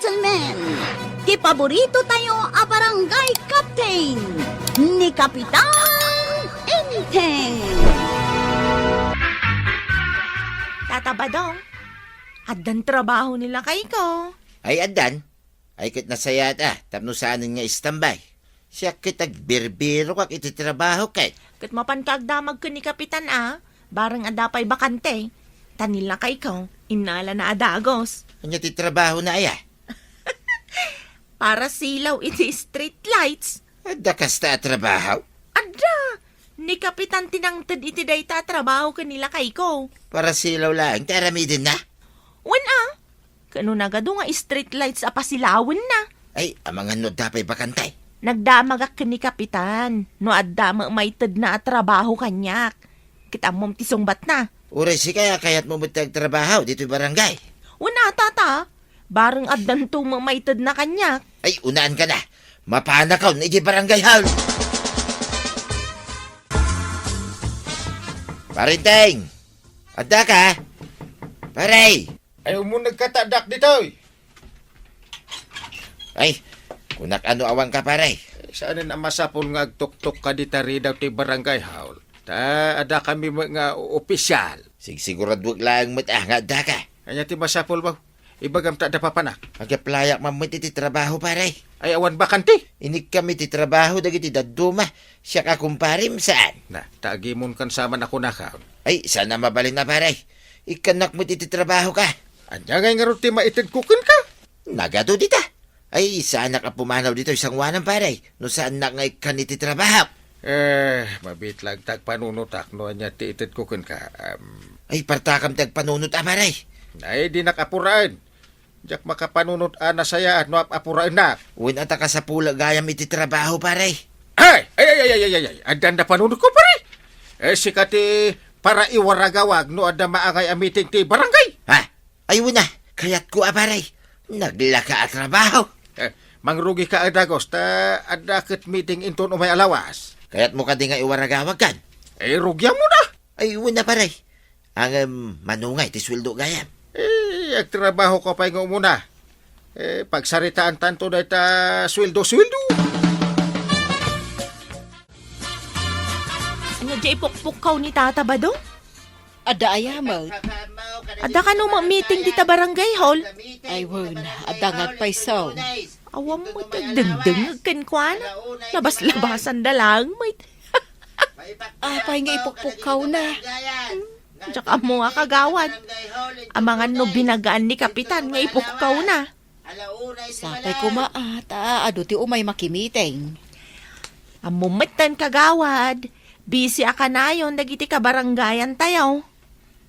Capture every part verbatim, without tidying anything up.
Gentlemen, ti paborito tayo a barangay captain, ni Kapitan Enteng. Tata Badong, addan trabaho ni lakayko. Ay, addan. Ay, ket nasayaat a, tapno saanen nga istambay. Siak ket agbirbirokak iti trabaho ket. Ket mapanka agdamag ken ni Kapitan a, bareng adda pay bakante. Ta ni lakayko, innalana a dagos. Ania ti trabahona aya? Parasilaw iti street lights. Adda kasta a trabaho? Adda! Ni Kapitan ti nangted iti dayta a trabaho ken ni lakayko. Parasilaw laeng ti aramidenna? Wen a, ket no nagadu nga street lights a pasilawenna. Ay, amangan no adda pay bakante. Nagdamagak ken ni Kapitan no adda met maitedna a trabaho kaniak. Ket ammom ti sungbatna. Uray sika, kayatmo met ti agtrabaho ditoy barangay? Wen a, tata. Bareng addanto met maitedna kaniak. Ay, unaanka na. Mapanakon idiay barangay hall. Pare Enteng! Addaka? Pare! Ay, umunegka ta addak ditoy. Ay, kunak a no awanka, pare. Eh, saanen a masapul nga agtuktok ka dita ridaw ti barangay hall. Ta adda kami met nga o-, opisyal. Sigsiguraduek laeng met a nga addaka. Ania ti masapulmo? Ibagam ta adda papanak. Agaplayak man met iti trabaho, pare. Ay, awan bakante? Inikkami ti trabaho dagiti dadduma. Siak a kumparem, saan? Na, ta agimonkan sa man a kunakon. Ay, saan a mabalin a, pare. Ikkannak met iti trabahoka. Ania ngay ngarud ti maitedko kenka? Nagadu dita. Ay, saanak a pumanaw ditoy sangoanan, pare, no saannak nga ikkan iti trabaho. Eh, mabitlag ta agpanunotak no ania ti itedko kenka. Am. Ay, partakam ti agpanunot a, pare. Ay, dinak apuraen. Diak makapanunot a nasayaat no ap-apuraennak. Wen a ta kasapulak gayam iti trabaho, pare. Ay! Ay, ay, ay, ay, ay, ay, ay. Addan da panunotko, pare. Eh, sika ti para iwaragawag no adda maangay a meeting ti barangay. Ha? Ay, wen a, kayatko a, pare. Naglaka a trabaho. Eh, mangrugika a dagos, ta adda ket meeting inton umay a lawas. Kayatmo kadi nga iwaragawagkan? Eh, rugiammo na. Ay, wen a, pare. Ngem, mano ngay ti sueldo gayam? Eh, agtrabaho ka pay nga umuna. Eh, pagsaritaantanto dayta sueldo-sueldo. Ania diay ipukpukkaw ni Tata Badong? Adda aya met? Adda kano ma-meeting dita barangay hall? Ay, wen, adda nga agpayso. Awan met ti agdengdengngeg kenkuana. Labas-labasanda laeng met. Apay nga ipukpukkawna? Diak ammo a, kagawad. Amangan no binagaan ni Kapitan nga ipukkawna. Sapay koma a, ta adu ti umay makimiting. Ammo metten, kagawad. Busy a kanayon dagiti kabarangayan tayo.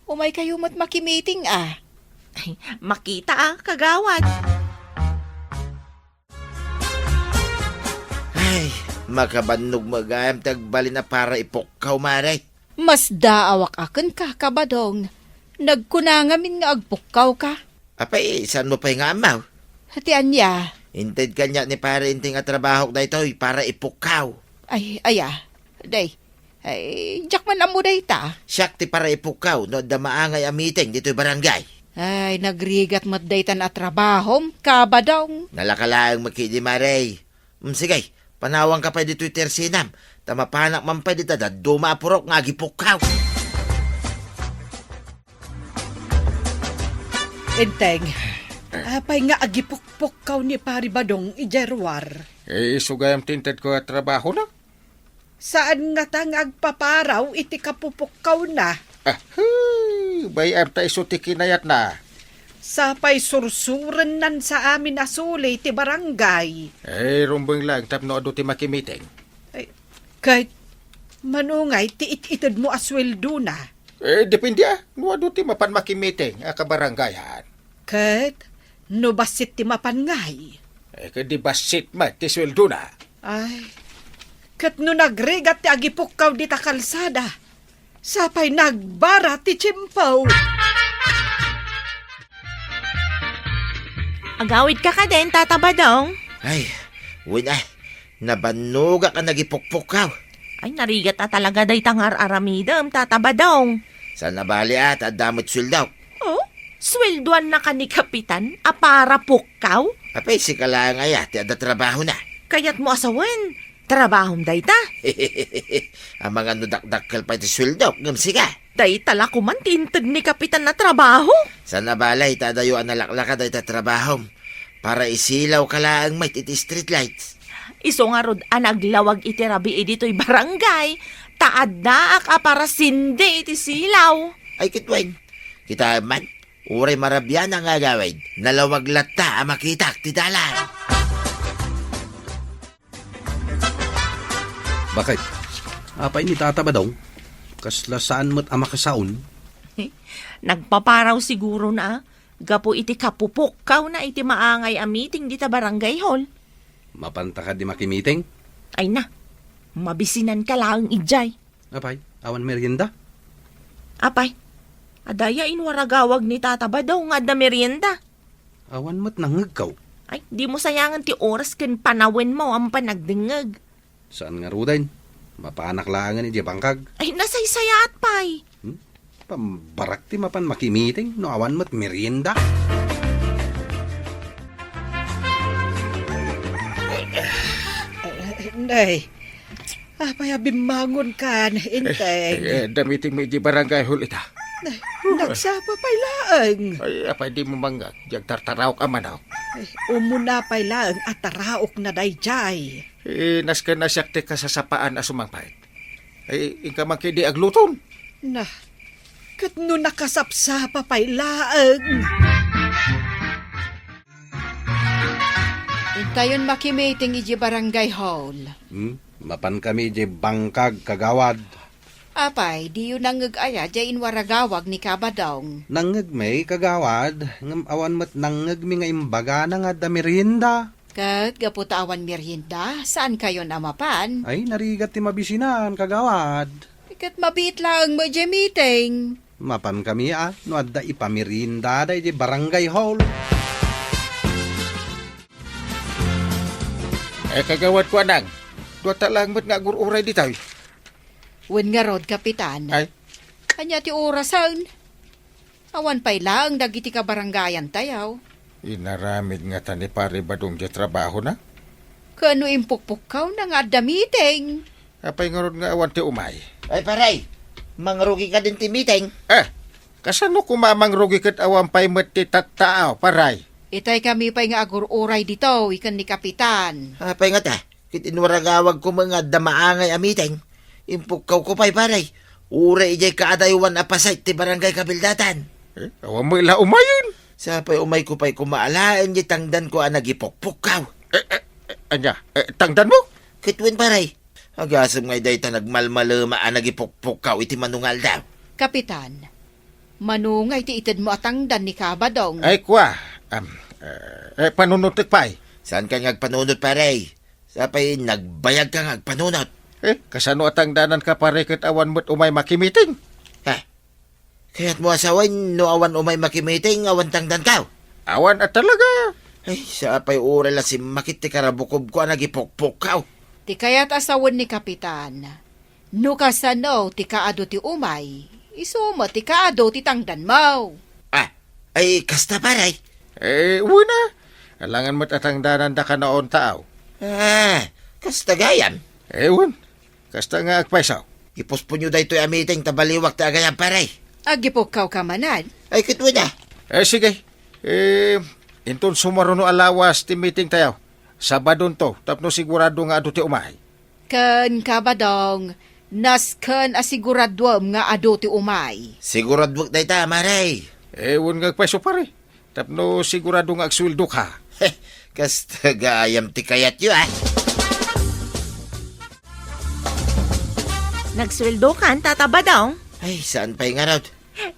Umay kayo met makimiting a. Ay, makita a, kagawad. Ay, makabannog met gayam ti agbalin a para ipukkaw, mare. Masdaawak a kenka, Kabadong. Nagkuna ngamin nga agpukkawka. Apay, saanmo pay nga ammo? Ti ania? Inted kaniak ni Pare Enteng a trabahok daytoy para ipukkaw. Ay, aya. Day. Ay, diak man ammo dayta. Siak ti para ipukkaw no adda maangay a meeting ditoy barangay. Ay, nagrigat met daytan a trabahom, Kabadong. Nalaka laeng met ketdi, mare. Mm, sige, panawanka pay ditoy ti arsenam, ta mapanak man pay dita dadduma a purok nga agipukkaw. Enteng, apay nga agipukpukkaw ni Pari Badong idiay ruar? Eh, isu gayam ti intedko a trabahona. Saan ngata nga agpaparaw iti kapupukkawna? Ah, bay-am ta isu ti kinayatna. Sapay sursurennan sa amin a suli ti barangay. Eh, rumbeng laeng tapno adu ti makimiting. Ay, ket, mano ngay ti it-itedmo a sueldona? Eh, depende a, no adu ti mapan makimiting a kabarangayan. Ket, no bassit ti mapan ngay? Eh, ket di bassit met ti sueldona. Ay, ket no nagrigat ti agipukkaw dita kalsada, sapay nagbara ti tiempo. Agawidka kadin, Tata Badong? Ay, wen a, nabannogak a nagipukpukkaw. Ay, narigat a talaga dayta nga ar-aramidem, Tata Badong. Saan a bali a, ta adda met sueldok. Oh? Sueldoannaka ni Kapitan a para pukkaw? Apay, sika laeng aya ti adda trabahona? Kayatmo a sawen, trabahom dayta? Amangan no dakdakkel pay ti sueldok, ngem sika? Dayta la koman ti inted ni Kapitan a trabaho. Saan a balay ta adayo a nalaklaka dayta trabahom. Para isilawka laeng met iti street lights. Isu ngarud a naglawag iti rabii ditoy barangay, ta addaak a para sindi iti silaw. Ay, ket wen, kitaem man, uray marabianak nga agawid, nalawag latta a makitak ti dalan. Bakit? Apay ni Tata Badong? Kasla saan met a makasaon? Nagpaparaw siguro na, gapu iti kapupukkawna iti maangay a meeting dita barangay hall. Mapanta kadi makimiting? Ay na, mabisinanka laeng idiay. Apay, awan merienda? Apay, adda aya inwaragawag ni Tata Badong nga adda merienda? Awan met nangngegko. Ay, dimo sayangen ti oras ken panawenmo a mapan agdengngeg. Saan ngaruden? Mapanak laengen idiay bangkag. Ay, nasaysayaat pay. Hmm? Pambarak ti mapan makimiting no awan met merienda. Nay, apay a bimmangonkan, Inteng? Eh, eh, adda meetingmo idiay barangay hall ita. Nay, nagsapa pay laeng. Ay, apay dimo mangngeg, diay agtartaraok a manok. Ay, umuna pay laeng a taraokna daydiay. Eh, nasken a siak ti kasasapaan a sumangpet. Ay, inka man ketdi agluton. Na, ket no nakasapsapa pay laeng. Intayon makimiting idiay barangay hall. Hmm? Mapankami idiay bangkag, kagawad. Apay, diyo nangngeg aya diay inwaragawag ni Kabadong? Nangngegmi, kagawad, ngem awan met nangngegmi nga imbagana nga adda merienda. Ket gapu ta awan merienda, saankayon a mapan? Ay, narigat ti mabisinan, kagawad. Ket mabiit laeng met diay meeting. Mapankami a, no adda ipameriendada idiay barangay hall. Ay, kagawad ko, Anang. Duata laeng met nga agur-uray ditoy. Wen ngarud, Kapitan. Ay? Ania ti orasen? Awan pay laeng dagiti kabarangayantayo. Inaramid ngata ni Pare Badong diay trabahona? Ken no impukpukkawna nga adda meeting? Apay ngarud nga awan ti umay? Ay, pare, mangrugi kadin ti meeting? Eh, kasano koma a mangrugi ket awan pay met ti tattaaw, pare? Itay kami pay nga agur-uray ditoy ken ni Kapitan. Apay ngata? Ket inwaragawagko met nga adda maangay a meeting. Impukkawko pay, pare. Uray idiay kaadaywan a pasay ti barangay kabildatan. Eh, awan met la umayen. Sapay umayko pay koma alaen diay tangdanko a nagipukpukkaw. Eh, eh, eh, ania? Eh, tangdanmo? Ket wen, pare. Agasem nga dayta nagmalmalema a nagipukpukkaw iti mano nga aldaw. Kapitan, mano nga iti itedmo a tangdan ni Kabadong? Ay, kua. Am, eh, eh, panunotek pay. Saanka nga agpanunot, pare? Sapay nagbayagka nga agpanunot. Eh, kasano a tangdananka, pare, ket awan met umay makimiting? Ha? Kayatmo a sawen no awan umay makimiting, awan tangdankaw? Awan a talaga. Ay, sapay uray la simmakit ti karabukobko a nagipukpukkaw. Ti kayat a sawen ni Kapitan, no kasano ti kaadu ti umay, isu met ti kaadu ti tangdanmo. Ah, ay, kasta, pare? Eh, wen a. Alangan met a tangdananda kanaon taaw. Ah, kasta gayam. Eh, wen. Kasta nga agpayso. Ipusponyo daytoy a meeting ta baliwak ti agayam, pare. Agipukkawka manen? Ay, ket wen a. Eh, sige. Eh, inton sumaruno a lawas ti meetingtayo, Sabadonto, tapno sigurado nga adu ti umay. Ken Kabadong, nasken a siguraduem nga adu ti umay. Siguraduek dayta, pare. Eh, wen nga agpayso, pare. Tapno sigurado nga agsueldoka. Kasta gayam ti kayatyo, ah. Nagsueldokan, Tata Badong? Ay, saan pay ngarud?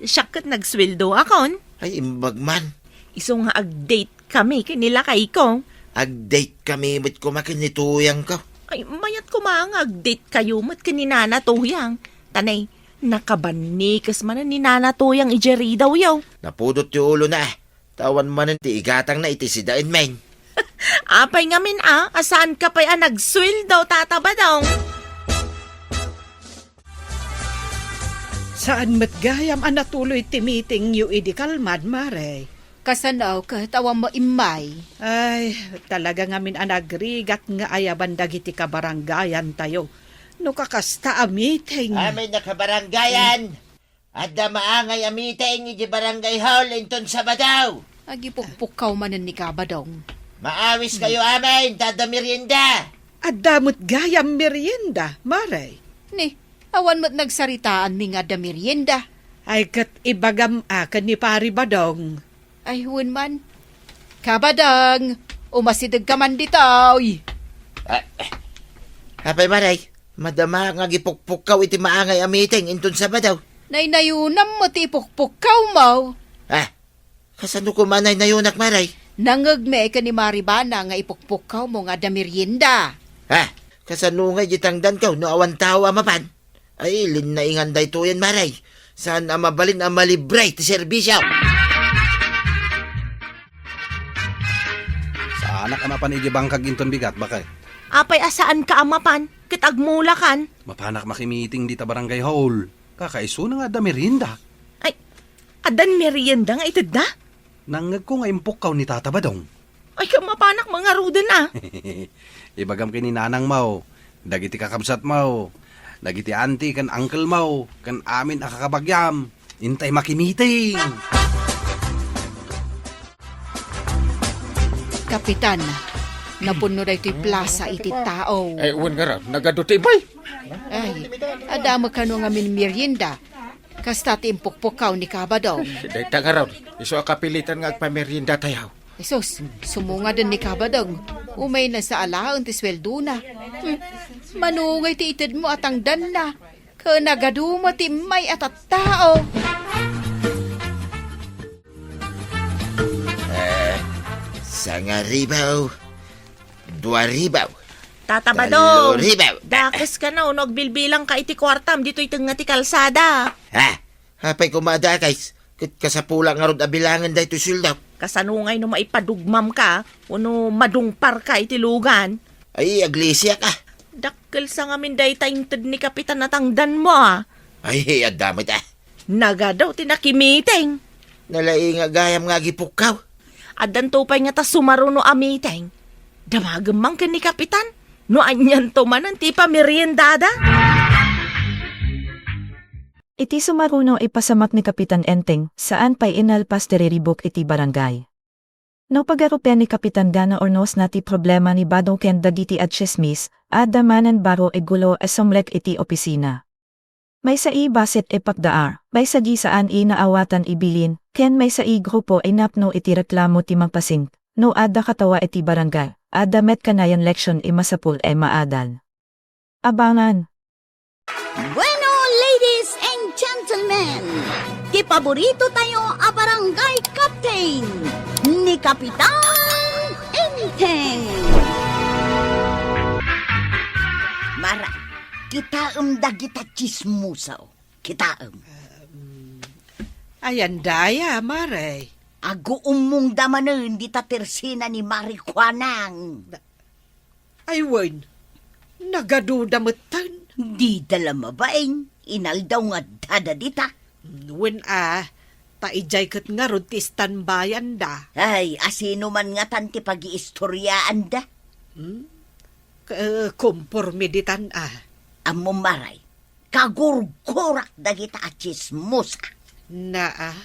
Siak ket nagsueldoakon. Ay, imbag man. Isu nga ag-date kami ken ni lakayko. Ag-date kami met koma ken ni tuyangko. Ay, mayat koma nga ag-date kayo met ken ni Nana Tuyang. Tanay, nakabannikes manen ni Nana Tuyang idiay ridawyo. Napudot ti ulona, ah. Ta awan manen ti igatangna iti sidaenmi. Apay ngamin a, a saanka pay a nagsueldo, Tata Badong? Saan met gayam a natuloy ti meetingyo idi kalman, Mare? Kasano ket awan mo immay? Ay, talaga ngamin a nagrigat nga ayaban dagiti kabarangayantayo. No kakasta a meeting. Amin a kabarangayan, adda maangay a meeting iti barangay hall inton Sabado. Agipukpukkaw manen ni Kabadong. Maawis kayo amin, ta adda merienda. Adda met gayam merienda, Mare. Ni, awan met nagsaritaan mi nga adda merienda. Ay, ket ibagam a ken ni Pari Badong. Ay, wen man. Kabadong, umasideg ka man ditoy. Ah, apay, Mare, madama nga agipukpukkaw iti maangay a meeting inton Sabado. Naynayonam met ti ipukpukkaw mo. Ah, kasano koma naynayonak, Mare? Nangngegmi ken ni Mari Bana nga ipukpukkaw mo nga adda merienda. Ah, kasano nga iti tangdanko no awan tao a mapan? Ay, linnaingan daytoyen, Mare. Saan a mabalin a malibre ti serbisio. Saanak a mapan iti bangkag inton bigat, bakay? Apay a saanka a mapan, ket agmulakan? Mapanak makimiting dita barangay hall. Kakaisuna nga adda merienda. Ay, addan merienda nga itedda? Nangngegko nga impukkaw ni Tata Badong. Ay, ket mapanak mangaruden a. Ibagam ken ni nanangmo, dagiti kakabsatmo, dagiti auntie ken unclemo, ken amin a kakabagiam. Intay makimiting. Kapitan, napunno daytoy plasa iti tao. Ay, wen ngarud, nagadu ti bay. Ay, adda met kano ngamin merienda. Kasta ti impukpukkaw ni Kabadong. Dayta ngarud, isu a kapilitan nga agpamerienda tayo. Jesus, sumungaden ni Kabadong. Umayna sa alaen ti sueldona. Hmm, manungay ti itedmo a tangdanna. Ken nagadu met ti immay a tattao. Eh, sangaribaw. Dua ribaw. Tata Badong, tallo ribaw. Dakes ka na, no agbilbilang ka iti kuartam ditoy tengnga ti kalsada. Ha? Apay koma a dakes? Ket kasapulak ngarud a bilangen daytoy sueldo. Kasano ngay no maipadugmam ka, wenno madungpar ka iti lugan? Ay, aglisiak a. Dakkel sa ngamin dayta inted ni Kapitan a tangdanmo a. Ay, adda met a. Nagadu ti nakimiting. Nalaing a gayam nga agipukkaw. Addanto pay ngata sumaruno a meeting. Damagem man ken ni Kapitan. No anianto manen ti ipameriendada. Iti sumaruno, ipasamak ni Kapitan Enteng, saan pay inalpas ti riribuk iti barangay. No pagarupian ni Kapitan Gana, urnosna ti problema ni Badong ken dagiti atsismis, adda manen baro a gulo a sumrek iti opisina. Maysa a basit a pagdaar, maysa a saan a naawatan a bilin, ken maysa a grupo a napno iti reklamo ti mangpasing. No adda katawa iti barangay, adda met kanayon leksyon a masapul a maadal. Abangan. Bueno, ladies and gentlemen, ti paborito tayo a barangay captain, ni Kapitan Enteng. Mara, kitaem dagita tsismosa. Kitaem. Ayan daya, Mare. Aguummongda manen dita tersina ni Mari Kuanang. Ay wen, nagaduda metten. Dida la mabain, inaldaw nga addada dita. Wen a, ta idiay ket ngarud ti standby-anda. Ay, asino man ngatan ti pagiistoriaanda? Hmm? K-, komporme ditan a. Ammom, Mare, kagurgurak dagita a tsismosa. Naa,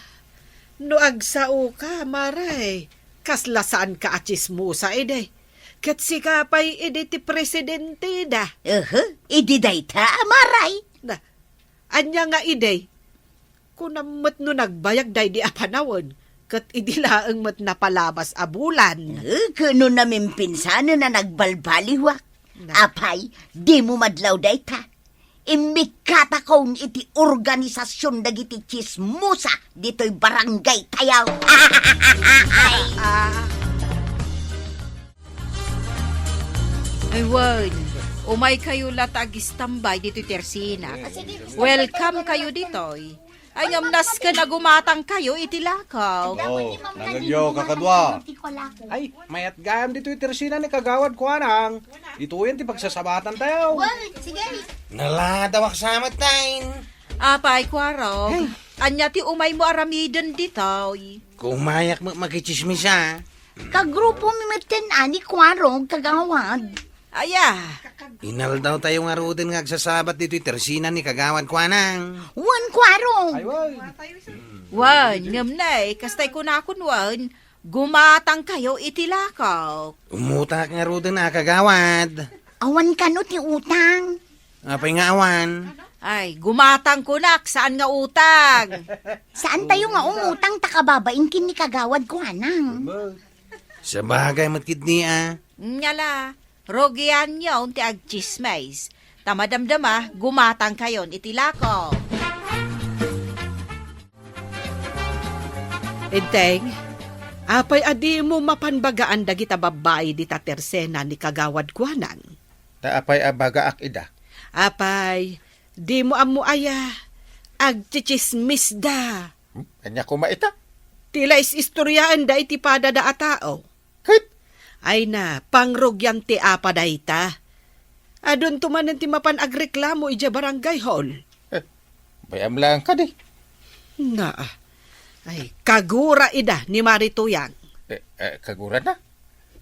no agsaoka, Mare, kasla saanka a tsismosa idi. Ket sika pay idi ti presidenteda. Ehe, idi dayta, Mare. Na, ania nga idi? Kunam met no nagbayag daydi a panawen, ket idi laeng met napalabas a bulan. Eh, ket no namimpinsanen a nagbalbaliwak. Na. Apay, dimo madlaw dayta. Immikkatakon iti organisasion dagiti tsismosa ditoy barangay tayo. Ah. Ay, wen, umay kayo la ta agistambay ditoy tersina. Welcome kayo ditoy. Ay, ngem nasken a gumatang kayo iti lakaw. Oh, nangngegyo, kakadua. Ay, mayat gayam ditoy tersina ni Kagawad Kuanang. Ditoyen ti pagsasabatan tayo. Well, sige. Naladawak sa met tayo. Apay, Kuarog, Hey. Ania ti umaymo aramiden ditoy? Kumayak met makitsismis, a. Kagrupomi metten a ni Kuarog, Kagawad. Aya. Inaldawtayo ngaruden nga agsasabat ditoy tersina ni Kagawad Kuanang. Wen, Kuarog. Ay, wen. Wen, ngem ne, kastay kunakon wen, gumatangkayo iti lakok. Umutangak ngaruden a, Kagawad. Awan kano ti utang. Apay nga awan? Ay, gumatang kunak, saan nga utang? Saantayo nga umutang ta kababain ken ni Kagawad Kuanang. Sabagay met ketdi a. Nya la, rugianyon ti agtsismis. Ta madamdama, gumatangkayon iti lakok. Enteng, apay a dimo mapan bagaan dagita babbai dita tersena ni Kagawad Kuanang? Ta apay a bagaak ida? Apay, dimo ammo aya, agtsitsismisda. Hmm? Ania koma ita? Ti la is-istoriaenda iti padada a tao. Ket? Ay na, pangrugian ti apa dayta. Adunto manen ti mapan agreklamo idiay barangay hall. Eh, bay-am laeng kadi. Naa. Ay, kagura ida ni Mari Tuyang. Eh, eh, kagurana?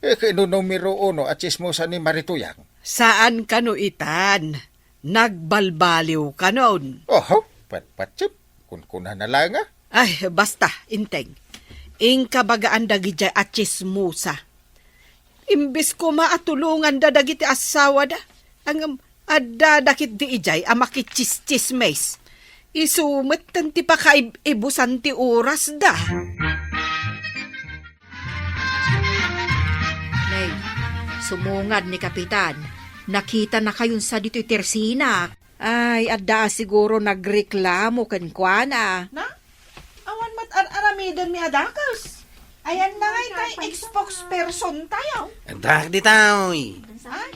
Eh, ket no numero uno a tsismosa ni Mari Tuyang? Saan kano itan? Nagbalbaliw kanon. Oho, patpatsip. Kunkunana laeng a. Ay, basta, Enteng. Inka bagaan dagidiay a tsismosa. Imbes koma a tulonganda dagiti assawada, ngem addada ketdi idiay a makitsistsismis. Isu metten ti pakaib-ibusan ti orasda. Nay, sumungad ni Kapitan. Nakitanakayon sa ditoy tersina. Ay, adda a siguro nagreklamo kenkuana. Na? Awan met ar-aramidenmi a dakes. Ayanna ngay tay spokesperson tayo. Adda ditoy. Ay,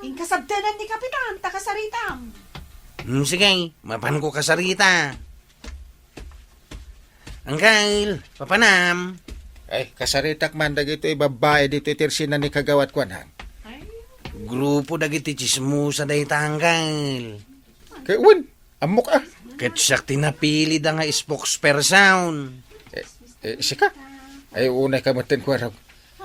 inkasabtenan ni Kapitan, ta kasaritam. Hmm, sige, mapanko kasarita. Angkel, papanam. Ay, kasaritak man dagitoy babbai ditoy tersina ni Kagawad Kuanang. Grupo dagiti tsismosa dayta, Angkel. Kay wen, ammok a. Ket siak ti napilida nga spokesperson. Eh, eh, sika? Ay, unay ka metten, Kuarog.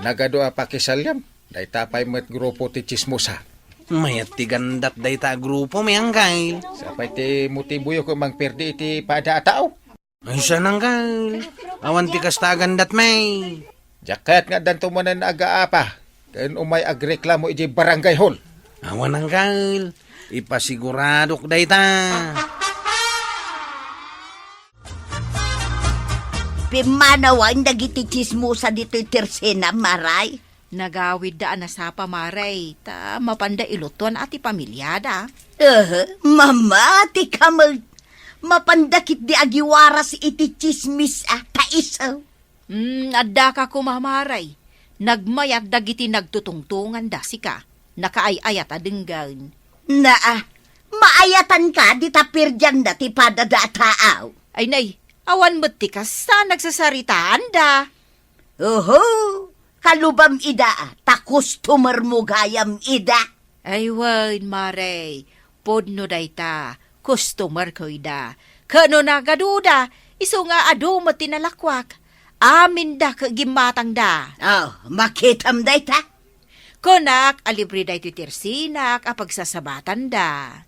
Nagadu a pakisaliam. Dayta pay met grupo ti tsismosa. Mayat ti gandat dayta a grupo, mi Angkel. Sapay ti motiboyo ket mangperdi iti pada a tao. Ay, saan, Angkel? Awan ti kasta a gandat, may. Diak kayat nga addanto manen agaapa ken umay agreklamo idiay barangay hall. Awan, Angkel. Ipasiguradok dayta. Pimmanawan dagiti tsismosa ditoy tersena, Maray. Nagawidda a nasapa, Maray, ta mapanda ilutuan a ti pamiliada. Eh, mamati ka met. Mapanda ketdi agiwaras iti tsismis a ta isu. Hmm, addaka koma, Maray. Nagmayat dagiti nagtutungtonganda sika. Nakaay-ayat a denggen. Naa, maayatanka dita perdianda ti padada a taaw. Ay nay, awan met ti kasta nagsasaritaanda. Oho, kalubam ida, ta customer mo gayam ida. Ay wen, Maray, pudno dayta, customer ko ida. Ket no nagaduda, isu nga adu met ti nalakuak, aminda ket gimmatangda. Oh, makitam dayta? Kunak a libre daytoy tersinak a pagsasabatanda.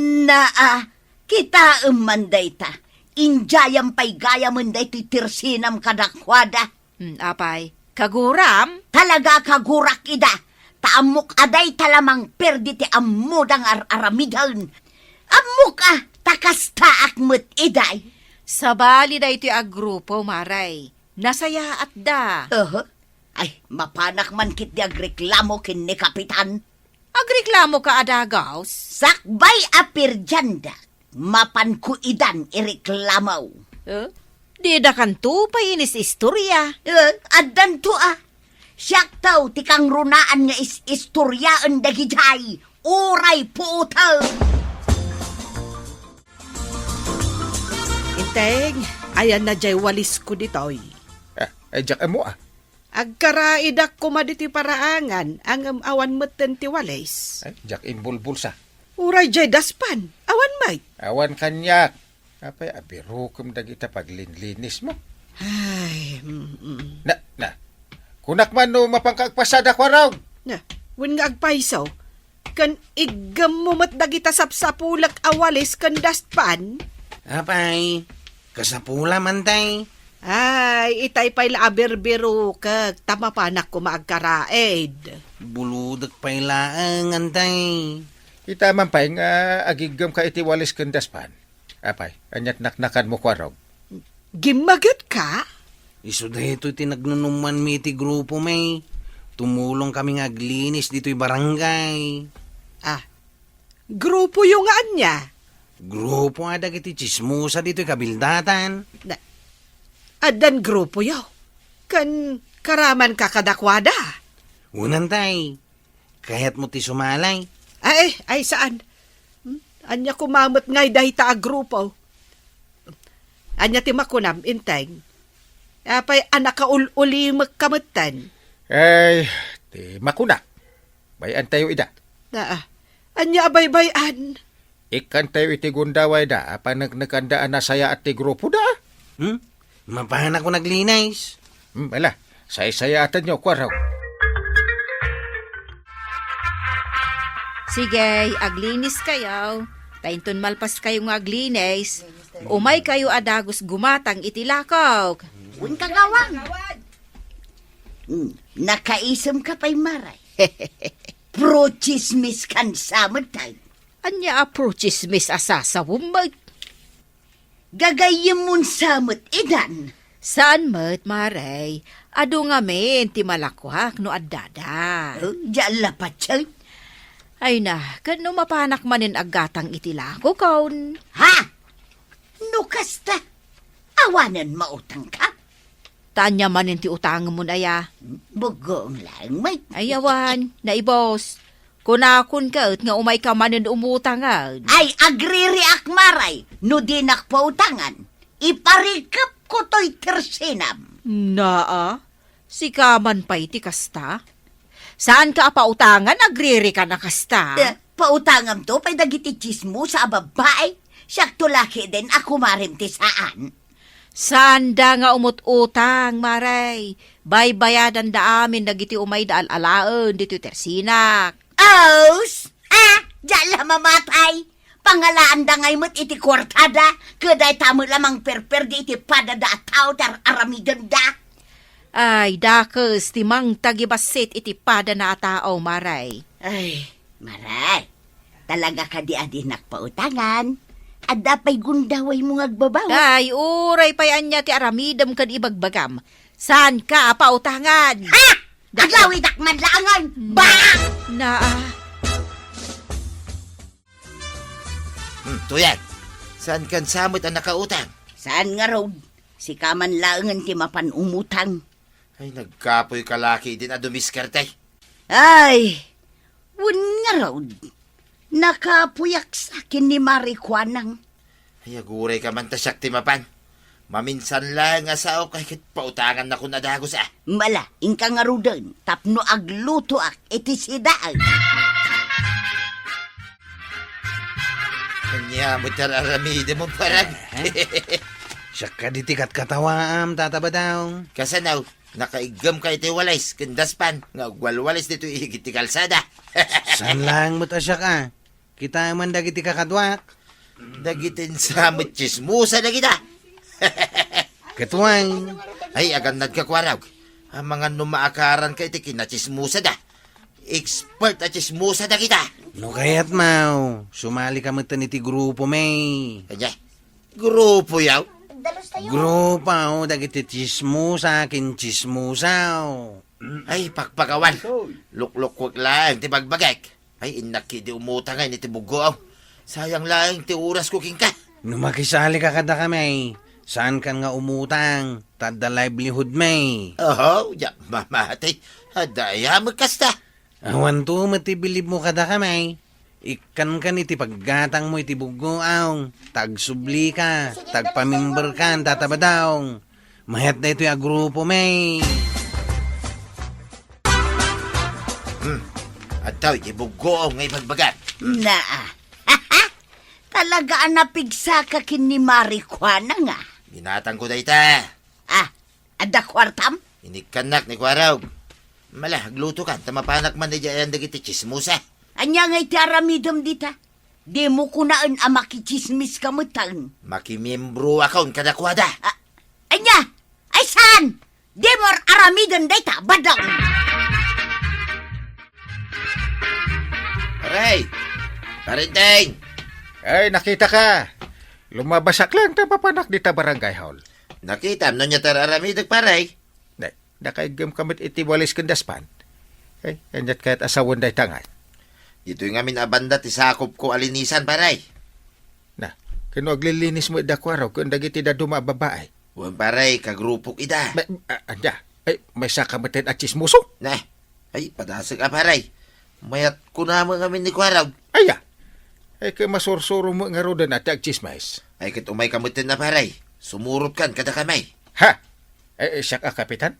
Naa, kitaem man dayta. Indiayam pay gayamen daytoy tersinam kadakuada. Hmm, apay, kaguram? Talaga kagurak ida. Ta ammok a dayta la mangperdi ti ammoda nga ar-aramiden. Ammok a, ta kastaak met iday. Sabali daytoy a grupo, Maray. Nasayaatda. Aha. Ay, mapanak man ketdi agreklamo ken ni Kapitan. Agreklamo ka a dagus? Sakbay a perdianda, mapanko idan ireklamo. Eh? Didakanto pay inis-istoria. Eh, addanto a. Siakto ti kangrunaan nga is-istoriaen dagidiay, uray puoten. Inteng, ayanna diay walisko ditoy. Ah, ay, diak ammo, ah. Agkaraidak koma ditoy paraangan, ngem awan metten ti walis. Ay, diak imbulbulsa. Uray jay daspan. Awan met. Awan kaniak. Apay, abirukem dagita paglinlinismo. Ay, mm, mm. Na, na. Kunak man no mapanka agpasada, Kuarog. Na, wen nga agpayso. Ken iggemmo met dagita sapsapulek a walis ken daspan. Apay, kasapula man tay. Ay, itay pay la a birbirukek, ta mapanak koma agkaraid. Bulodek pay laeng, antay. Ita man pay nga agiggem ka iti walis ken daspan. Apay, aniat naknakanmo, Kuarog? Gimmaget ka? Isu daytoy ti nagnunuman mi iti grupo mi. Tumulong kami nga aglinis ditoy barangay. Ah, grupo yo nga ania? Grupo a dagiti chismosa ditoy kabildatan. Na, addan grupo yo? Ken karaman ka kadakuada? Unan tay, kayatmo ti sumali? Ay, ay, saan? Hmm? Ania koma met ngay dayta a grupo? Ania ti makunam, Inteng? Apay a nakaul-ulimek ka metten? Ay, ti makunak. Bay-antayo ida. Aa, ania a baybay-an? Ikkantayo iti gundawayda a paneknekanda a nasayaat ti grupoda. Hmm? Mapanak koma aglinis. Hmm, ala, saysayaatanyo, Kuarog. Sige, aglinis kayo. Ta inton malpas kayo nga aglinis, umay kayo a dagus gumatang iti lakok. Wen, kagawad. Hmm, nakaisem ka pay, Mare. Pro-chismis kan sa met tay. Ania a pro-chismis a sasawem met? Gagayyemmon sa met idan. Saan met, Mare. Adu ngamin ti malakuak no addada. Oh, diak la patien. Ay na, ket no mapanak manen aggatang iti lakokon. Ha? No kasta, awanen mautangka? Ta ania manen ti utangemon aya? Buggoeng laeng met. Ay, awan, naibos. Kunakon ket nga umayka manen umutangan. Ay, agririak, Mare, no dinak pautangan. Iparikepko toy tersinam. Naa, sika man pay ti kasta? Saanka a pautangan, agririka a kasta? Eh, pautangamto pay dagiti chismosa a babbai. Siakto la ketdin a kumarem ti saan. Saanda nga umut-utang, Mare. Baybayadanda amin dagiti umayda al-alaen ditoy tersinak. Aus! Ah, diak la mamatay! Pangalaanda ngay met iti kuartada, ket dayta met la mangperperdi iti padada a tao ti ar-aramidenda. Ay, dakes ti mangtagibassit iti padana a tao, Mare. Ay, Mare, talaga kadi a dinak pautangan? Adda pay gundawaymo nga agbabawi? Ay, uray pay ania ti aramidem ken ibagbagam. Saanka a pautangan? Ha? Agawidak man laengen! Ba! Naa. Hmm, tuyan. Saankan sa met a nakautang? Saan ngarud? Sika man laengen ti mapan umutang. Ay, nagkapoyka la ketdin a dumiskarte. Ay, wen ngarud. Nakapuyak sa ken ni Mare Kuanang. Ay, agurayka man ta siak ti mapan. Maminsan laeng a saok ay ket pautangannakon a dagus a. Mala, inka ngaruden tapno aglutoak iti sidaen. Ania met ti ar-aramidem, Parag? Eh? Siak kadi ti katkatawaam, Tata Badong. Kasano? Nakaiggem ka iti walis ken daspan nga agwalwalis ditoy igid ti kalsada. Saan laeng met a siak a. Kitaem man dagiti kakaduak. Dagiti sa met chismosa dagita. Ket wen. Ay, agannadka, Kuarog. Amangan no maakaranka iti kinachismosada. Expert a chismosa dagita. No kayatmo, sumalika metten iti grupomi. Ania? Grupo yaw? Grupo dagiti chismosa ken chismosa. Ay, pakpakawan. Luklukwek laeng ti bagbagek. Ay, innak idi umutangan iti buggoaw. Sayang laeng ti orasko kenka. No makisalika kadakami, saankan nga umutang, ta adda livelihoodmi. Oho, diak mamati. Adda aya met kasta? Awanto met ti bilibmo kadakami. Ikkankan iti paggatangmo iti buggoaw, ta agsublika, ta agpamemberkan, Tata Badong. Mayat daytoy a grupomi. Hmm. Adtoy ti buggoaw nga ibagbagak. Hmm. Naa, Talaga a napigsaka ken ni Mari Kuana nga. Binatangko dayta. Ah, adda kuartam? Inikkannak ni Kuarog. Mala, aglutokan, ta mapanak man idiay ayan dagiti tsismosa. Ania ngay ti aramidem dita? Dimo kunaen a makitsismis ka metten. Makimiembroakon kadakuada. Ah, ania? Ay saan? Dimo aramiden dayta, badong! Pare! Pare Enteng! Ay, nakitaka. Lumabasak lang ta mapanak dita barangay hall. Nakitam no ania ti ar-aramidek, pare? Nay, nakaiggem ka met iti walis ken daspan. Ay, aniat kayat a sawen dayta ngay? Ditoy ngamin a banda ti sakopko a linisan, pare. Na, ken no aglilinis met da Kuarog ken dagiti dadduma a babai? Wen, pare, kagrupok ida. Ma-, a-, ania? Ay, maysaka metten a tsismoso? Na, ay, padasek a, pare. Mayat kunam ngamin ni Kuarog. Aya? Ay, ket masursuro met ngaruden a ti agtsismis. Ay, ket umayka metten a, pare. Sumurotkan kadakami. Ha? Ay, ay, siak a kapitan?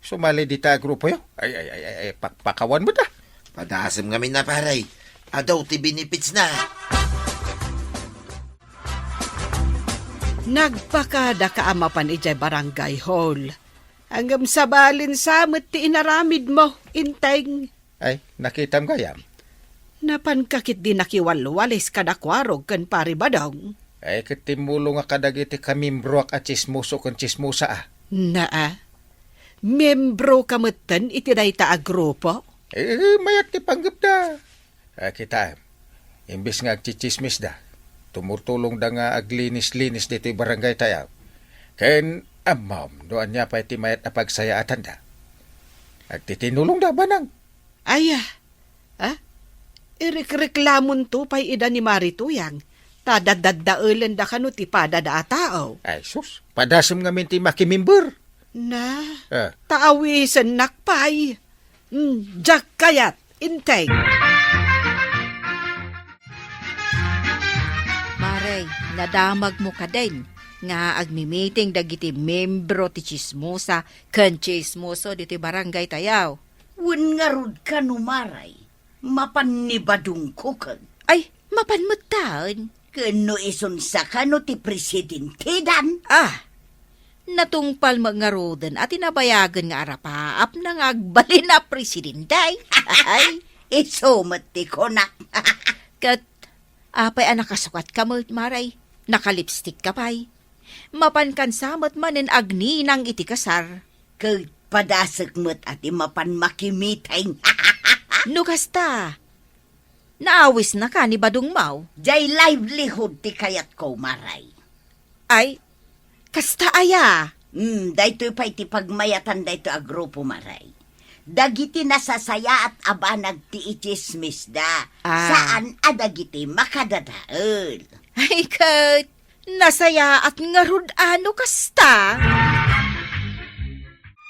Sumali dita a grupoyo? Ay, ay, ay, ay, ay, pak-, pakawan met a. Padasem ngamin a, pare. Adu ti benefits na. Nagpakadaka a mapan idiay barangay hall. Ngem sabali sa met ti inaramidmo, Enteng. Ay, nakitam gayam? Napanka ketdi nakiwalwalis kada Kuarog ken Pari Badong. Ay, ket timmulongak kadagiti kamiembroak a tsismoso ken tsismosa a. Naa, miembroka metten iti dayta a grupo? Eh, mayat ti panggepda. Ah, kitaem, imbes nga agtsitsismisda, tumutulongda nga aglinis-linis ditoy barangay tayo. Ken ammom no ania pay ti mayat a pagsayaatanda. Agtitinulongda, banang. Aya, ah? Irikreklamonto pay ida ni Mari Tuyang, ta dadaddaelenda kano ti padada a tao. Ay, sus, padasem ngamin ti makimimber. Na, Ah. ta awisennak pay. Mm, diak kayat, Enteng. Mare, nadamagmo kadin nga agmimiting dagiti membro ti tsismosa ken tsismoso ditoy barangay tayo. Wen ngarud kano, Mare, mapan ni Badongko ken. Ay, mapan metten. Ken no isunsa kano ti presidentedan? Ah, natungpal met ngaruden a ti nabayagen nga arapaapna nga agbalin a presidente. Ay, isu met ti kunak. Ket apay a nakasukat ka met, Mare? Nakalipstick ka pay? Mapankan sa met manen agninang iti kasar. Ket padasek met a ti mapan makimiting. No kasta, naawisnaka ni Badongmo? Jay livelihood ti kayatko, Mare. Ay, kasta aya? Hmm, daytoy pay ti pagmayatan daytoy a grupo, Mare. Dagiti nasasayaat a banag ti itsismisda, Ah. saan a dagiti makadadael. Ay, ket nasayaat ngarud a no kasta.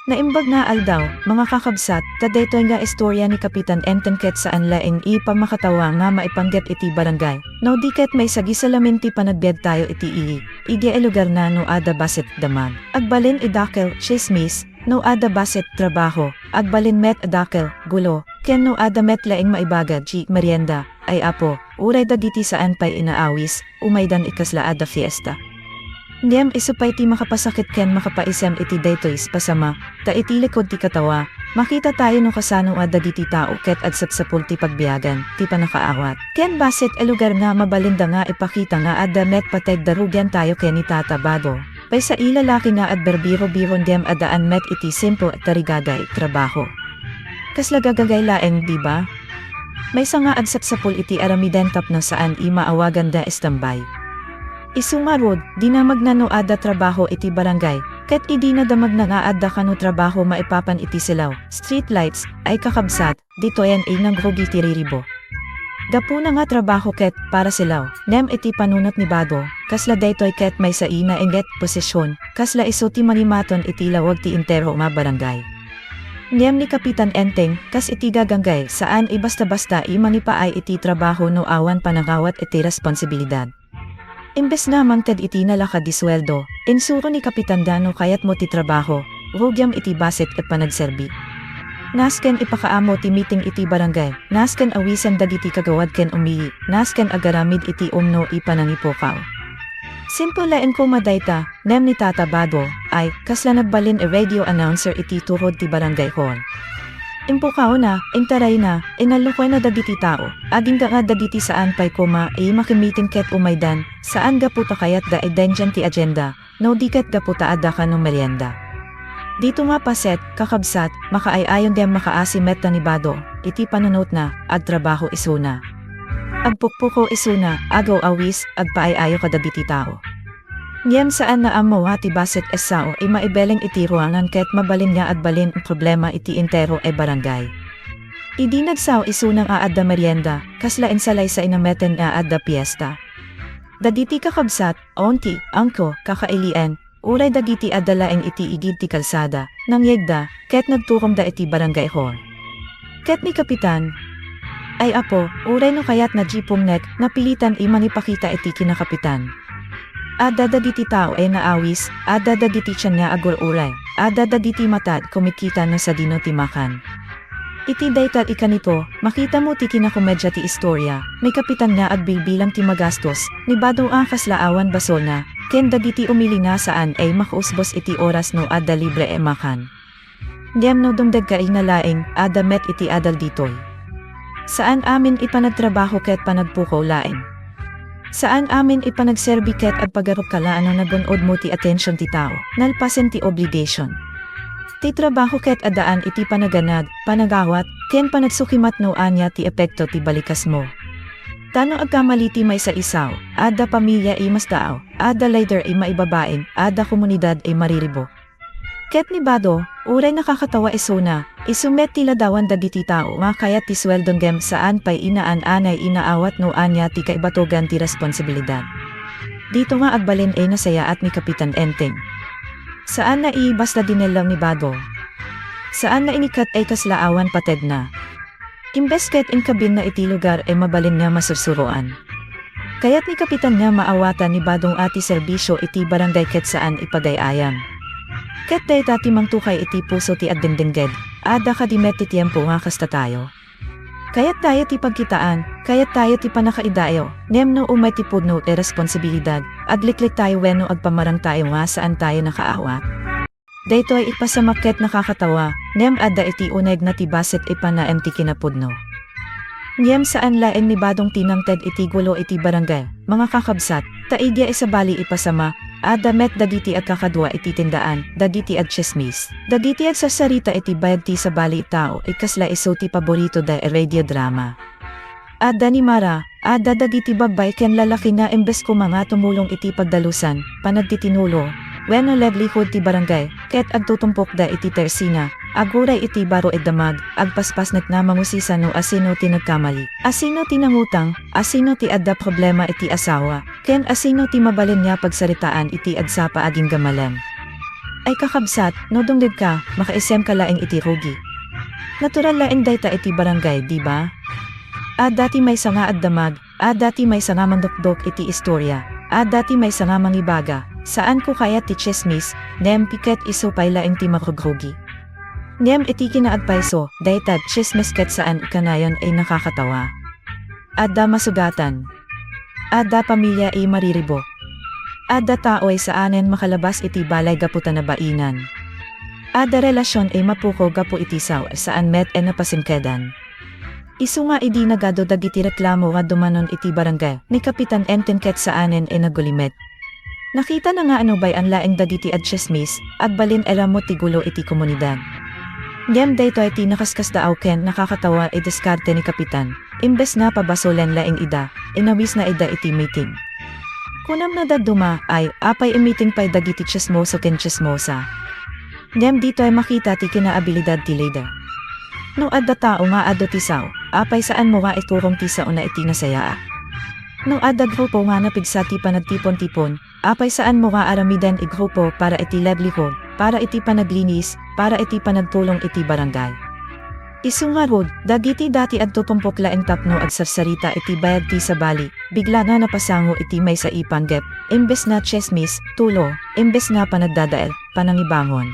Naimbag nga aldaw, mga kakabsat, ta daytoy nga istorya ni Kapitan Enteng ket saan laeng a pammakatawa nga maipanggep iti barangay. No di ket maisagis lamin ti panagbiag tayo iti ii. Idiay lugar na no adda bassit damag, agbalin a dakkel, tsismis, no adda bassit trabaho, agbalin met a dakkel, gulo, ken no adda met laeng maibaga ti merienda. Ay Apo, uray dagiti saan pay inaawis, umaydan iti kasla adda fiesta. Ngem isu pay ti makapasakit ken makapaisem iti daytoy a pasama, ta iti likod ti katawa, makita tayo no kasano a dagiti tao ket agsapsapul ti pagbiagan, ti pannakaawat. Ken bassit a lugar nga mabalinda nga ipakita nga adda met pay ti agdarugian tayo ken ni Tata Bago. Pay sa lalaki nga agbirbiro-biro ngem addaan met iti simple a tarigagay, trabaho. Kasla gagagay laeng, di ba? Maysa nga agsapsapul iti aramiden tapno saan a maawaganda a tambay. Isu ngarud, dinamagna no adda trabaho iti barangay, ket idi nadamagna nga adda kano trabaho maipapan iti silaw, street lights, ay kakabsat, ditoyen a nagrugi ti riribo. Gapuna nga trabaho ket para silaw, ngem iti panunot ni Bago, kasla daytoy ket maysa a nainget posisyon, kasla isu ti mangimaton iti lawag ti entero nga barangay. Ngem ni Kapitan Enteng, kas iti gagangay, saan a basta-basta a mangipaay iti trabaho no awan pannangawat iti responsibilidad. Imbes nga mangted iti nalaka a sueldo, insuro ni Kapitan a no kayatmo ti trabaho, rugiam iti bassit a panagserbi. Nasken ipakaammo ti meeting iti barangay, nasken awisen dagiti kagawad ken umili, nasken agaramid iti umno ipanangipukaw. Simple laeng koma dayta, ngem ni Tata Bado, ay, kasla nagbalin a radio announcer iti turod ti barangay hall. Impukawna, intarayna, inallukoyna dagiti tao, agingga nga dagiti saan pay koma a makimiting ket umaydan, saan gapu ta kayatda a dandian ti agenda, no di ket gapu ta adda kano merienda. Dito nga paset, kakabsat, makaay-ayo ngem makaasi met ni Bado, iti panunotna, agtrabaho isuna. Agpukpukaw isuna, agaw-awis, agpaay-ayo kadagiti tao. Ngem saan nga ammo nga ti bassit a sao a maibeleng iti ruangan ket mabalin nga agbalin a problema iti entero a barangay. Idi nagsao isuna nga adda merienda, kasla insalaysayna metten nga adda piesta. Dagiti kakabsat, auntie, uncle, kakailien, uray dagiti adda laeng iti igid ti kalsada, nangyegda, ket nagturongda iti barangay hall. Ket ni Kapitan, ay apo, uray no kayatna a pumnek, napilitan a mangipakita iti kinakapitan. Adda dagiti tao a naawis, adda dagiti tian nga agur-uray, adda dagiti mata a kumikita no sadino ti makan. Iti dayta a kanito, makitamo ti kinakomedia ti istoria, ni Kapitan nga agbilbilang ti magastos, ni Bado a kasla awan basolna, ken dagiti umili nga saan a makausbos iti oras no adda libre a makan. Ngem no dumtengka laeng, adda met iti adal ditoy. Saan amin a panagtrabaho ket panagpukaw laeng. Saan amin a panagserbi ket agpagarupka laeng no nagun-odmo ti atension ti tao, nalpasen ti obligation. Ti trabaho ket addaan iti panaganad, panagawat, ken panagsukimat no ania ti epekto ti balikasmo. Ta no agkamali ti maysa a sao, adda pamilia a masdaaw, adda leader a maibabain, adda komunidad a mariribuk. Ket ni Bado, uray nakakatawa isuna, isu met ti ladawan dagiti tao nga kayat ti sueldo ngem saan pay a naan-anay a naawat no ania ti kaibatogan ti responsibilidad. Dito nga agbalin a nasayaat ni Kapitan Enteng. Saanna a basta dinellang ni Bado. Saanna a inikat a kasla awan patedna. Imbes ket inkabinna iti lugar a mabalin nga masursuroan. Kayat ni Kapitan nga maawatan ni Bado a ti serbisio iti barangay ket saan a pagay-ayam. Ket dayta ti mangtukay iti puso ti agdengdengngeg, adda kadi met ti tiempo nga kasta tayo. Kayat tayo ti pagkitaan, kayat tayo ti pannakaidayo, ngem no umay ti pudno a responsibilidad, aglikliktayo wenno agpamarangtayo nga saan tayo nakaawat. Daytoy a pasamak ket nakakatawa, ngem adda iti unegna ti bassit a panaem ti kinapudno. Ngem saan laeng ni Bado ti nangted iti gulo iti barangay, mga kakabsat, ta idiay sabali a pasamak, adda met dagiti agkakadua iti tendaan, dagiti agtsismis, dagiti agsarsarita iti bayag ti sabali a tao a kasla isu ti paboritoda a radio drama. Adda ni Mara, adda dagiti babai ken lalaki nga imbes koma nga tumulong iti pagdalusan, panagtitinulo, wenno livelihood ti barangay, ket agtutumpokda iti tersina, aguray iti baro a damag, agpaspasnek nga mangusisa no asino ti nagkamali, asino ti nangutang, asino ti adda problema iti asawa, ken asino ti mabalin nga pagsaritaan iti agsapa agingga malem. Ay kakabsat, no dumtengka, makaisemka laeng iti rugi. Natural laeng dayta iti barangay, di ba? Adda ti maysa nga agdamag, adda ti maysa nga mandukdok iti istoria, adda ti maysa nga mangibaga, saanko kayat ti tsismis, ngem ket isu pay laeng ti marugrugi. Ngem iti kinaagpayso, dayta a tsismis ket saan a kanayon a nakakatawa. Adda masugatan. Adda pamilia a mariribuk. Adda tao a saanen makalabas iti balay gapu ta nabainan. Adda relasion a mapukaw gapu iti sao a saan met a napasingkedan. Isu nga idi nagadu dagiti reklamo nga dumanon iti barangay, ni Kapitan Enteng ket saanen a nagulimet. Nakitana nga anubay-an laeng dagiti agtsismis, agbalin a ramut ti gulo iti komunidad. Ngem daytoy ti nakaskasdaaw ken nakakatawa a diskarte ni Kapitan, imbes nga pabasolen laeng ida, inawisna ida iti meeting. Kunam no dadduma, ay, apay a meeting pay dagiti tsismoso ken tsismosa. Ngem ditoy makita ti kinaabilidad ti leader. No adda tao nga adu ti sao, apay saanmo nga iturong ti saona iti nasayaat. No adda grupo nga napigsa ti panagtipon-tipon, apay saanmo nga aramiden a grupo para iti livelihood, para iti panaglinis, para iti panagtulong iti barangay. Isu ngarud, dagiti dati agtutumpok laeng tapno agsarsarita iti bayag ti sabali, bigla nga napasango iti maysa a panggep, imbes nga tsismis, tulo, imbes nga panagdadael, panangibangon.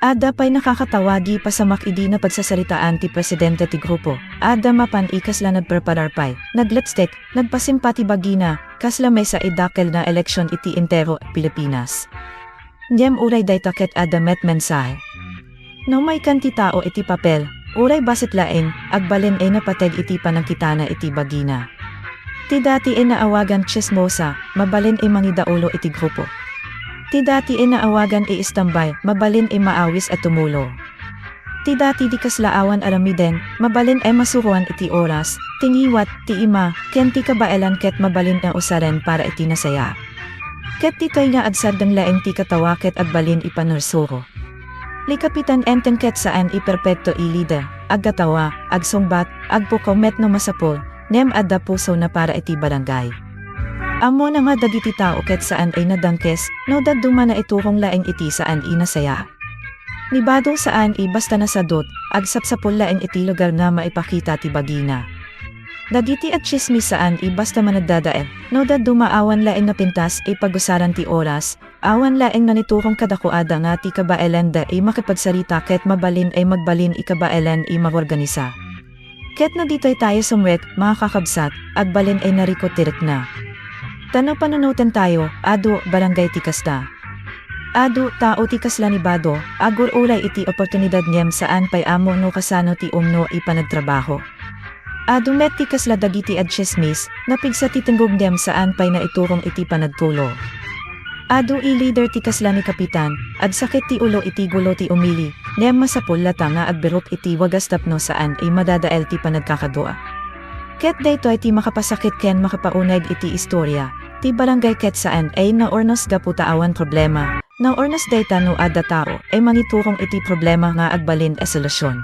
Adda pay nakakatawa di pasamak idi napagsasaritaan ti presidente ti grupo. Adda mapan ikasla nagpreparar pay, naglipstick, nagpasimpa ti bagina, kasla maysa idakkel na eleksyon iti entero Pilipinas. Ngem uray dayta ket adda met mensahe. No maikkan ti tao iti papel, uray bassit laeng, agbalin a napateg iti panagkitana iti bagina. Ti dati a naawagan tsismosa, mabalin a mangidaulo iti grupo. Ti dati a naawagan a istambay, mabalin a maawis a tumulo. Ti dati di kasla awan aramiden, mabalin a masuroan iti oras, ti ngiwat, ti ima, ken ti kabaelan ket mabalin a usaren para iti nasaya. Ket ditoy nga agsardeng laeng ti katawa ket agbalin a panursuro. Ni Kapitan Enteng ket saan a perpekto a lider, agkatawa, agsungbat, agpukaw met no masapul, ngem adda pusona para iti barangay. Ammona nga dagiti tao ket saan a nadangkes, no dadduma naiturong laeng iti saan a nasaya. Ni Bado saan a basta nasadut, agsapsapul laeng iti lugar nga maipakita ti bagina. Dagiti agtsismis saan a basta managdadael, no dadduma awan laeng napintas a pagusaran ti oras, awan laeng nangiturong kadakuada nga ti kabaelanda a makipagsarita ket mabalin a magbalin a kabaelan a mangorganisa. Ket no ditoy tayo sumrek, mga kakabsat, agbalin a narikot ti rikna. Ta no panunoten tayo, adu, barangay ti kasta. Adu, tao ti kasla ni Bado, agur-uray iti oportunidad ngem saan pay ammo no kasano ti umno a panagtrabaho. Adu met ti kasla dagiti agtsismis, napigsa ti tinggog ngem saan pay naiturong iti panagtulo. Adu a lider ti kasla ni Kapitan, agsakit ti ulo iti gulo ti umili, ngem masapul latta nga agbirok iti wagas tapno saan a madadael ti panagkakadua. Ket daytoy ti makapasakit ken makapauneg iti istoria, ti barangay ket saan a naurnos gapu ta awan problema, naurnos dayta no adda tao a mangiturong iti problema nga agbalin a solusyon.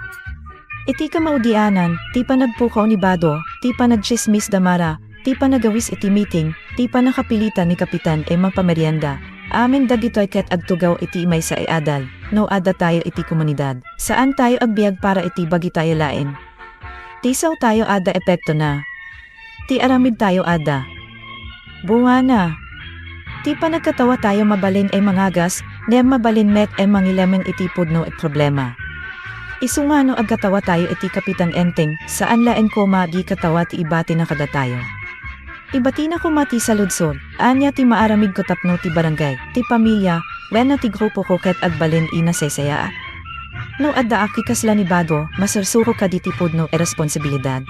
Iti kamaudianan, ti panagpukaw ni Bado, ti panagtsismis da Mara, ti panagawis iti meeting, ti panakapilitan ni Kapitan a mangpamerienda, amin dagitoy ket agtugaw iti maysa a adal, no adda tayo iti komunidad, saan tayo agbiag para iti bagi tayo laeng. Ti sao tayo adda epektona. Ti aramid tayo adda bungana. Ti panagkatawa tayo mabalin a mangagas, ngem mabalin met a mangilemeng iti pudno a problema. Isu nga no agkatawa tayo iti Kapitan Enteng, saan laeng koma di katawa ti ibatina kadatayo. Ibatina koma ti saludsod, ania ti maaramidko tapno ti barangay, ti pamilia, wenno ti grupoko ket agbalin a nasaysayaat. No addaak ti kasla ni Bado, masursuro kadi ti pudno a responsibilidad.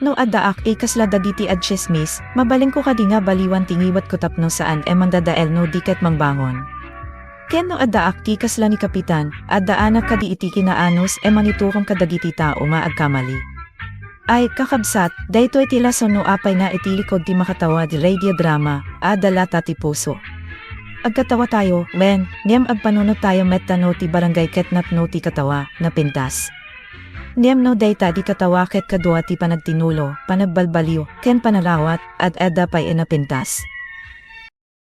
No addaak ti kasla dagiti agtsismis, mabalinko kadi nga baliwan ti ngiwatko tapno saan a mandadael no di ket mangbangon. Ken no addaak ti kasla ni Kapitan, addaanak kadi iti kinaanus a mangiturong kadagiti tao nga agkamali. Ay, kakabsat, daytoy ti rason no apay nga iti likod ti makatawa di radiodrama, adda latta ti puso. Agkatawa tayo, wen, ngem agpanunot tayo met ta no ti barangay ket napno ti katawa, napintas. Ngem no dayta di katawa ket kadua ti panagtinulo, panagbalbaliw, ken panarawat, ad-adda pay a napintas.